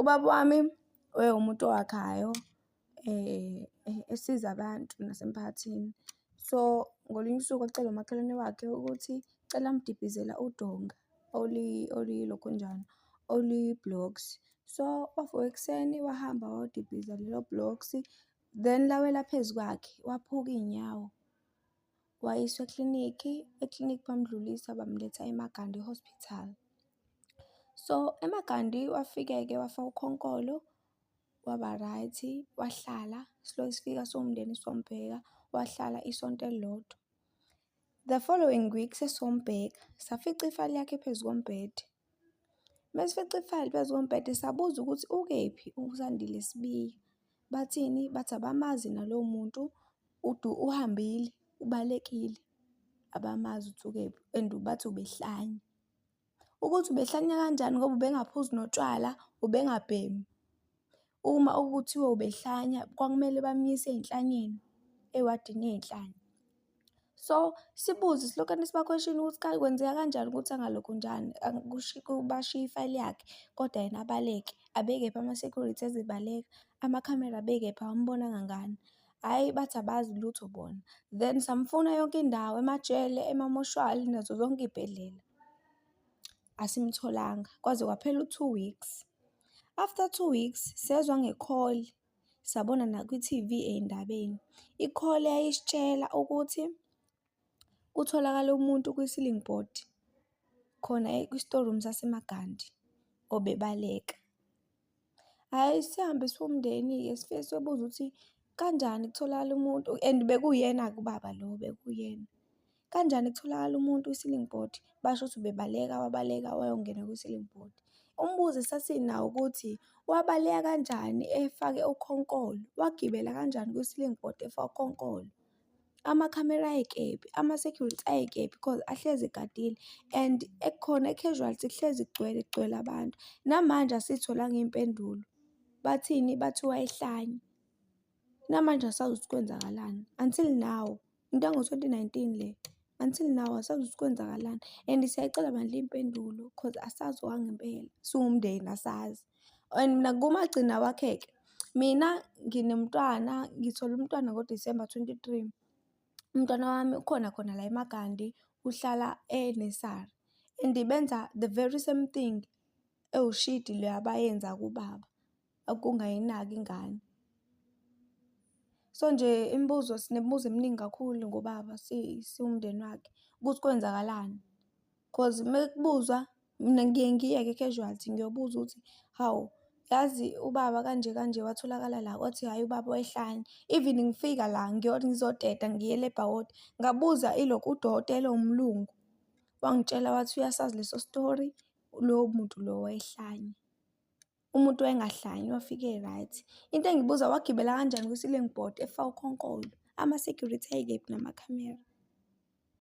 Ubaba wami wayewumuntu owakhayo, esiza abantu nasemphakathini. So, ngolunye usuku wacela umakhelwane wakhe ukuthi cela amdibhizela udonga oluyilokhunjana, oluyi-blocks. So, wavuka ekuseni wahamba wayodibhiza lelo blocks, then lawela phezu kwakhe, waphuka iy'nyawo. Wayiswa eklinikhi, eklinikhi bamdlulisa bamletha eMagandi Hospital. So, eMagandi wafike-ke wafakwa ukhonkolo, waba-right, wahlala, silokhu sifika siwumndeni sizombheka, wahlala isonto elilodwa. The following week sesizombheka, safica ifayili yakhe phezu kombhede. Mesifica ifayili phezu kombhede, sabuza ukuthi ukephi uSandile Sibiya. Bathini? Bathi abamazi nalowo muntu, uhambile, ubalekile, abamazi ukuthi ukephi and bathi ubehlanya. Ukuthi ubehlanya kanjani ngoba ubengaphuzi notshwala, ubengabhemi. Uma kuthiwa ubehlanya kwakumele bamuyise ey'nhlanyeni, ewadini yey'nhlanya. So, sibuze silokhane siba-question-a ukuthi kwenzeka kanjani ukuthi angalokhunjani, bashiye ifayili yakhe kodwa yena abaleke. Abekephi ama-security ezebaleka? Amakhamera abekephi, awambonanga ngani? Hhayi, bathi abazi lutho bona. Then samfuna yonke indawo, emajele, emamoshwali, nazo zonke iy'bhedlela. Asimtholanga, kwaze kwaphela u-2 weeks. After 2 weeks, sezwa nge-call, sabona nakwi-TV ey'ndabeni. I-call yayisitshela ukuthi kutholakale umuntu kwi-ceiling board khona kwi-storeroom saseMagandi obebaleka. Hhayi, sihambe siwumndeni-ke sifike siyobuza ukuthi kanjani kutholakala umuntu and bekuyena-ke ubaba lo, bekuyena. Kanjani kutholakala umuntu kwi-ceiling board? Basho ukuthi ubebaleka, wabaleka wayongena kwi-ceiling board. Umbuzo esasinawo ukuthi wabaleka kanjani efake ukhonkolo? Wagibela kanjani kwi-ceiling board efake ukhonkolo? Amakhamera ayekephi? Ama-security ayekephi? Cause ahlezi egadile and khona e-casualty kuhlezi kugcwele, kugcwele abantu. Namanje asiy'tholanga iy'mpendulo. Bathini? Bathi wayehlanya. Namanje asazi ukuthi kwenzakalani, until now, into yango-2019 le, until now asazi ukuthi kwenzakalani and siyayicela bandla iy'mpendulo cause asazi okwangempela, siwumndeni asazi. And nakumagcina wakhe-ke, mina nginomntwana, ngithole umntwana ngoDisemba 23. Umntwana wami ukhona khona la eMagandi, uhlala e-nursery and benza the very same thing ewushidi le abayenza kubaba, ukungayinaki ingane. So nje imibuzo, sinemibuzo eminingi kakhulu ngobaba siwumndeni wakhe, ukuthi kwenzakalani. Cause uma kubuzwa, mina ngiye ngiye-ke e-casualty ngiyobuza ukuthi, hawu, yazi ubaba kanje kanje watholakala la, kwathi hhayi ubaba wayehlanya. Even ngifika la ngizoteta ngiye e-labour ward, ngabuza ilokhu udokotela owumlungu, wangitshela wathi uyasazi leso story, lowo muntu lo wayehlanya. Umuntu wayengahlanyi wafika e-right. Into engiyibuza wagibela kanjani kwi-ceiling board efake ukhonkolo? Ama-security ayekephi namakhamera?